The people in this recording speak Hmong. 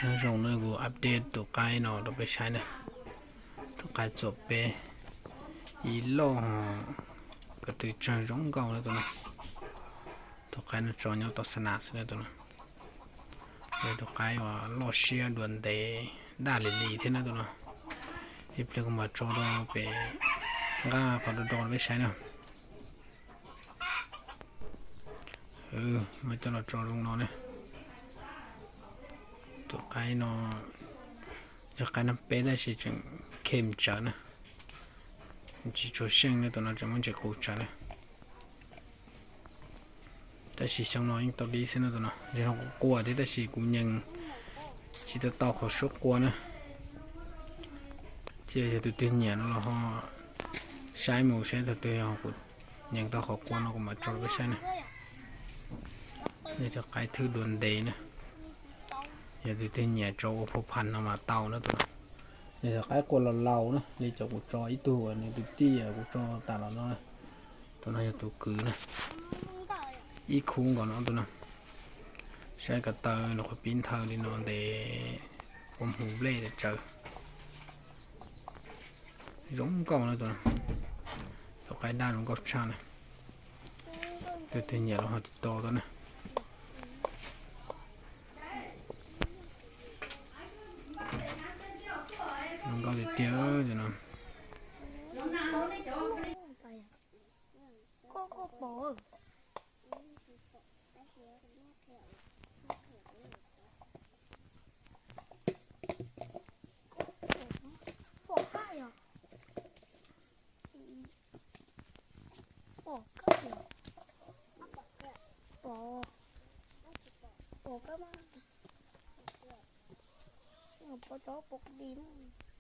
Nyob zoo na, kuv update tus qaib no rau peb saib na. Tus qaib txuam peb ib loj, ko tw tsawg zoo nkauj na tus no. Tus qaib no tso nyob tau xa nas xwb na tus no. Yog tus qaib uas loj siab dua ntev daj lim lim thiab na tus no. Ib pliag kuv mam tso rau pem nqaj qhov do do rau peb saib na. Mam coj los tso zoo no ne. Tus qaib no yog qaib nab peb tab sis tseem khem tsawv na, tsis tshua seej ne, tus no tseem muaj ntsis qus tsawv na. Tab sis xyoo no yeej tau dib xwb no tus no, yog no kuv qua thiab tab sis kuv nyees tsis tau tau qhov suab qua na. Ces yog tus twg nyiam no los ho saib mus saib tus twg yog kuv nyees tau qhov qua no kuv mam tso rau peb saib na. Yog cov qaib thwj dua ntev na, yog tus twg nyiam tso ua phau phas no mas tau na tus no. Yog cov qaib qua laus laus na, li cov kuv tso ib tug nws tus tij kuv tso tas los no. Tus no yog tus kwv na, ib khub nkaus no tus no. Saib ko taw nws qhuav pib nthawv li no ntev, ua hmuv nplej tsawv. Zoo nkauj na tus no, tus qaib daj zoo nkauj tshaj na. Tus twg nyiam los ho tiv tos tau na. Zoo nkauj tiag tiag no. Pom kab yog, pom kab yog, pom, pom kab mas, pom cov pom di mas.